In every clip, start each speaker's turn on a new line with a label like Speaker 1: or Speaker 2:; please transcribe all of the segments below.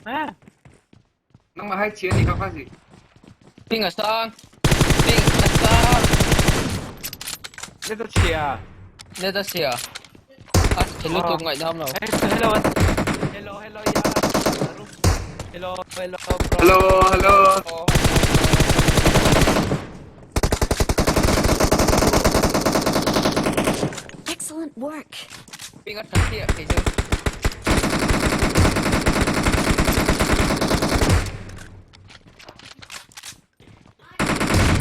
Speaker 1: Ah.
Speaker 2: Nangmah hai chia ni kha kha si.
Speaker 3: Ping a sang. Ping a sang.
Speaker 1: Let a chia.
Speaker 3: Let a chia. A chhe lutuk ngaihnam lo.
Speaker 1: Hello. Hello, hello, yeah. Hello, hello, bro.
Speaker 2: Hello, hello.
Speaker 4: Excellent work.
Speaker 3: Ping a that chiah kei chu.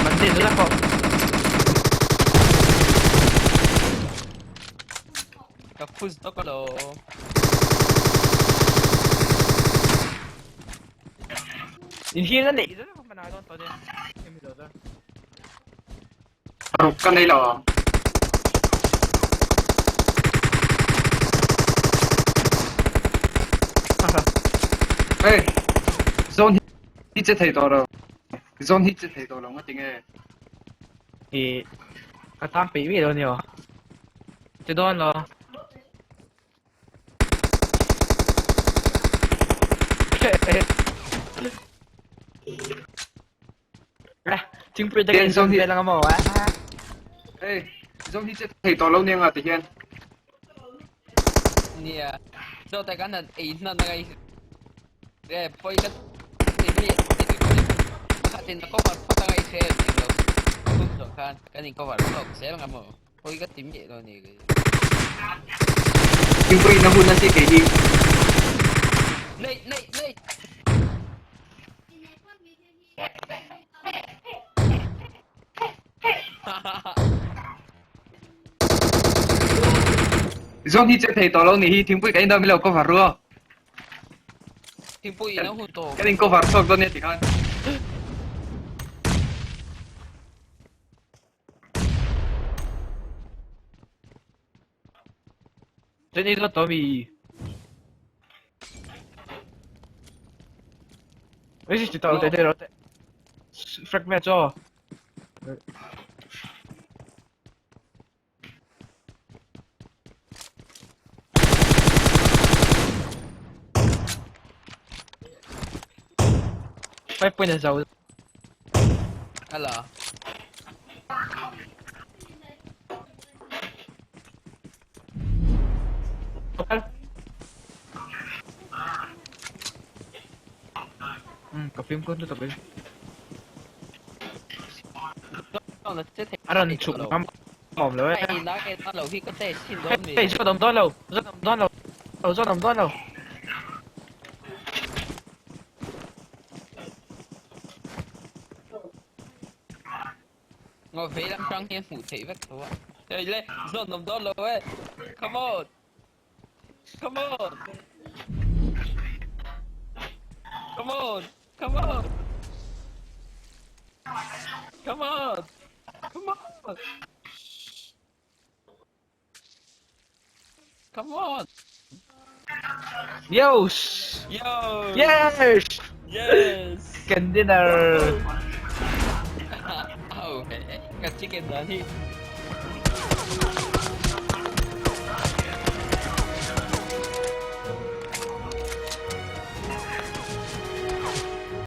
Speaker 1: Man din na ko.
Speaker 3: Ka phus tawk alawm.
Speaker 1: In hi na neih zet a mana dawn tawh nia. Emi zo ta.
Speaker 2: Ruk ka nei lo ang. Hey, zone hi che thei tawh lo. Zone hi che thei tawh lo nga tinge.
Speaker 1: I ka tam peih mi lo nio. Che dawn lo. Thingpui te kan in vel anga maw a?
Speaker 2: Hey, zone hi che thei tawh lo nia nga ti hian.
Speaker 3: Nia, chaw te kan han ei hnan anga i hre pawi ka ti mi khatin a cover phawt anga i hre em eng lo hun zawh khan kan in cover tawk zel anga maw. Pawi ka ti miah lo ni kei.
Speaker 2: Thingpui na hun a si kei hi.
Speaker 3: Nei nei nei.
Speaker 2: Zone hi che thei tawh lo ni hi thingpui ka in dawn mi lo cover ru aw.
Speaker 3: Thingpui in a hun tawh.
Speaker 2: Kan in cover chhuak dawn nia tikhan.
Speaker 1: Chuan i zawt tawh mi? Ui si tawh te te te. Fragment cho. Five point a zo.
Speaker 3: Hello.
Speaker 1: Ka fimkhur lutuk in. A rawn chhuk ngam awm lo e. Hei zawt awm dawn lo, zawt awm dawn lo, zawt awm dawn lo.
Speaker 3: Ngaw vei lam hrang hian hmuh theih vek tho a. Hei le, zawn awm dawn lo e. Come on. Come on. Come on. Come on. Come on. Come on. Come on.
Speaker 1: Yes!
Speaker 3: Yo.
Speaker 1: Yes!
Speaker 3: Yes.
Speaker 1: Chicken dinner!
Speaker 3: Oh, ka chicken dan hi.